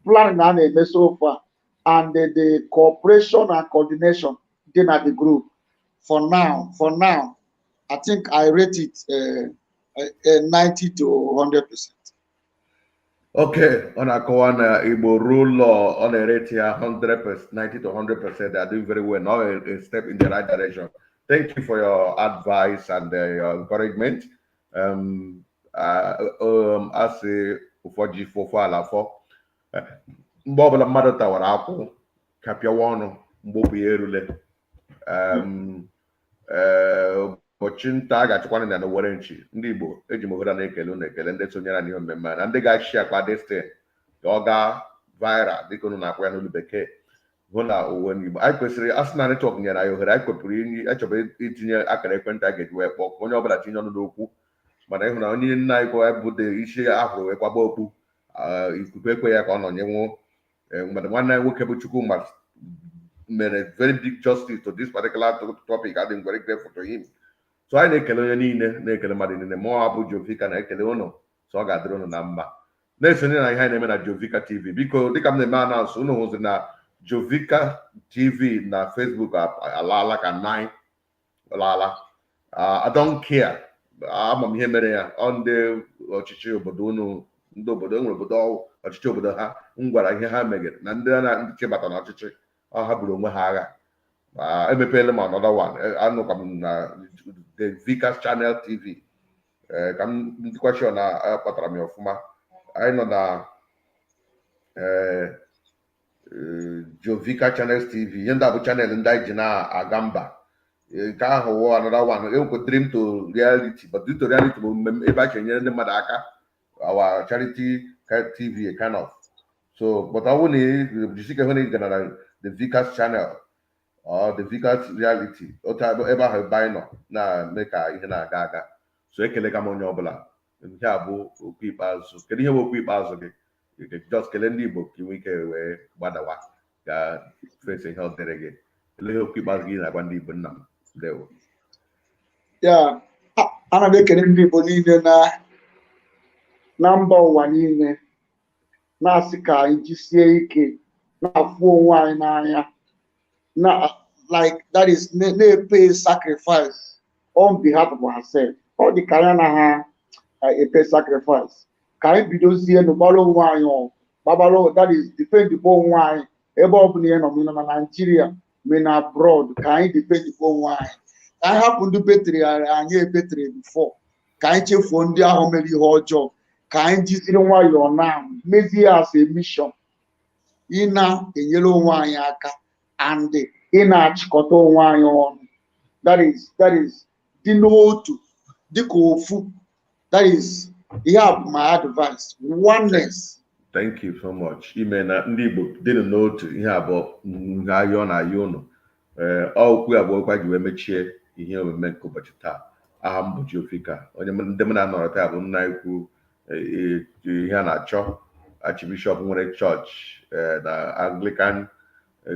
planning had a so far, and the cooperation and coordination then at the group. For now, I think I rate it 90 to 100%. Okay, ọ na-akọwa na Igbo Ruo Ụlọ, ọ na-erate ya 100%, 90 to 100%. They are doing very well now, a step in the right direction. Thank you for your advice and your encouragement. Asị ụfọdụ ji fụfụ ala fọ mgbe ọbụla mmadụ tawara akwụ ka pịawa ọnụ mgbe okwu ya erule. Ụbọchị nta a ga-achịkwana na were nchi. Ndị Igbo, eji m ohere a na-ekele unu, ekele ndị sonyere n'ihe mmemme a na ndị ga-achị akpa destin ka ọ gaa viral dịka unu na-akpọ ya n'olu bekee, hụ na uwe n'Igbo anyị kwesịrị asị na network nyere anyị ohere anyị kwepụrụ inyi echọbụ itinye akara ekwentị a ga-eji wee kpọọ ka onye ọbụla tinye ọnụ n'okwu, mana ịhụ na onye nna anyị kwa bụ isi ahụrụ wee kwaba okpu, ikuku ekwe ya ka ọ nọnyenwuo. Mmadụ nwanne anyị nwoke bụ Chukwuma mere very big justice to this particular topic. I'm very grateful to him. So anyị na-ekele onye niile, na-ekele mmadụ niile. Mụọ abụ Jovika na-ekele ụnụ, so ọ ga-adịrị ụnụ na mma. Na-esonye na ihe anyị na-eme na Jovika TV, biko. Dịka m na-eme announce, ụnụ hụziri na Jovika TV na Facebook alaala ka nine laala. I don't care. Ama m ihe mere ya. Ọ ndị ọchịchị obodo unu, ndị obodo enwere obodo ọchịchị obodo ha m gwara ihe ha megere na ndị na ndị chebata n'ọchịchị ọ ha buru onwe ha agha. Emepeela m another one. Anụkwa m na the Vickers Channel TV. Ka m dịkwa sure na akpatara m ya ọfụma. Anyị nọ na Jovika Channels TV. Ihe ndị a bụ channel ndị anyị ji na-aga mba. Nke ahụ wụ another one enwekwa Dream to Reality, but Dream to Reality bụ mmemme ebe a ga-enyere ndị mmadụ aka, our charity TV kind of. So but ọ bụrụ na jisike hụ na ị gara na the Vickers Channel or the Vickers Reality, otu ebe ahụ ebe anyị nọ na-eme ka ihe na-aga aga. So ekele ka m onye ọbụla. Nke a bụ okwu ikpeazụ. Kedu ihe bụ okwu ikpeazụ gị? You can just kelee ndị Igbo ka ị nwee ike wee gbadawa ga fesi ihe ọ dịrị gị. Ele ihe okwu ikpeazụ gị na-agwa ndị Igbo, nna m? Ndewo. Ya, ana m ekele ndị Igbo niile na mba ụwa niile, na-asị ka anyị jisie ike na-afụ onwe anyị n'anya na, like, that is, na-epay sacrifice on behalf of ourselves. Ọ dị ka anyị anaghị epay sacrifice. Ka anyị bidozie n'ụgbara onwe anyị ọgụ, gbabara, that is, defend onwe anyị ebe ọ bụla ị nọ, ma ị nọ na Nigeria, ma ị na abroad. Ka anyị defend onwe anyị, ka anyị hapụ ndị betray anyị ebetray before, ka anyị chefuo ndị ahụ mere ihe ọjọọ, ka anyị jiziri nwayọọ na mezie as a mission ị na-enyere onwe anyị aka and ị na-achịkọta onwe anyị ọnụ, that is dị n'otu, dịka ofu. That is, ihe a bụ my advice, oneness. Thank you so much. Ime na ndị Igbo dịnụ n'otu, ihe abụọ ihe ayọ na ayọ ụnụ. Ee, okwu abụọ kwa ji wee mechie ihe omume nke ụbọchị taa. Aha m bụ Jovika. Onye ndị m na-anọrọ taa bụ nna ikwu ihe a na-achọ, Archbishop nwere chọọchị na Anglican,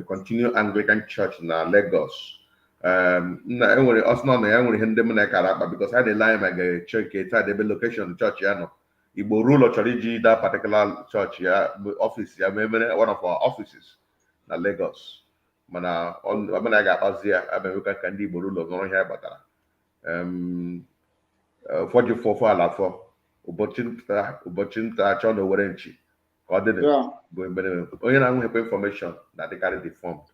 Continue Anglican Church na Lagos. Nna enwere ọsọ nọ na ya nwere ihe ndị m na-ekara akpa because a na-ele anya ma ga-eche nke taa ebe location chọọchị ya nọ. Igbo ruo ụlọ chọrọ iji that particular church ya, office ya, ma emere one of our offices na Lagos, mana ọbụna ga-akpazi ya abịa ka ndị Igbo ruo ụlọ nọrọ ihe ya kpatara ụfọdụ fọfọ ala afọ ụbọchị nta achọ na owere nchi ka ọ dị bụ onye na-anwụghịkwa information na-adịkarị deformed.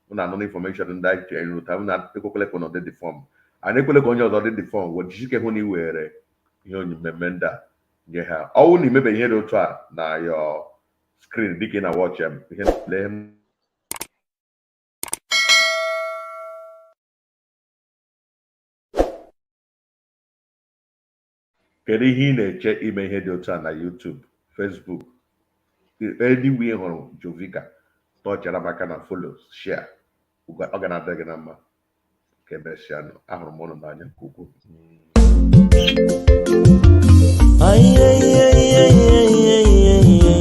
Mụ na anụ information ndị anyị chere ụta m na-ekwekwele ka ọ dị deformed, anyị ekwele ka onye ọzọ dị deformed. Wee jisike hụ na ị were ihe onyinye ndị a nye ha. Ọwụ na imebe ihe dị otu a na your screen dịka ị na watch ya, ihe lee. Kedu ihe ị na-eche ime ihe dị otu a na YouTube, Facebook, anywhere ị hụrụ Jovika, tọchara maka na follow, share. Ọ ga na-adị gị na mma. Ka emesịa, ahụrụ m ụnụ n'anya nke ukwuu. Ay, ay, ay, ay, ay, ay, ay, ay.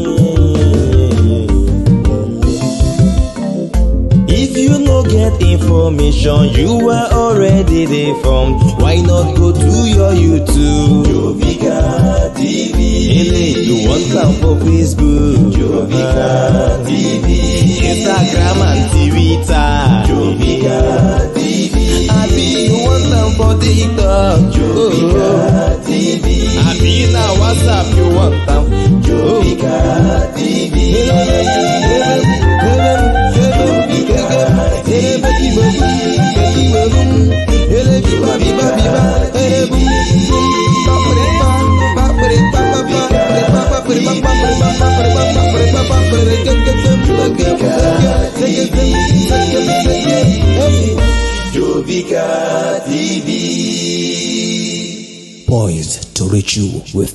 If you no get information, you are already deformed. Why not go to your YouTube? Jovika TV. Ele, you want am for Facebook? Jovika TV. Instagram and Twitter. Jovika TV. Abi you want am for TikTok? Jovika TV. Abi na WhatsApp you want am? Jovika TV. Jovika TV. Jovika TV. Poised to reach you with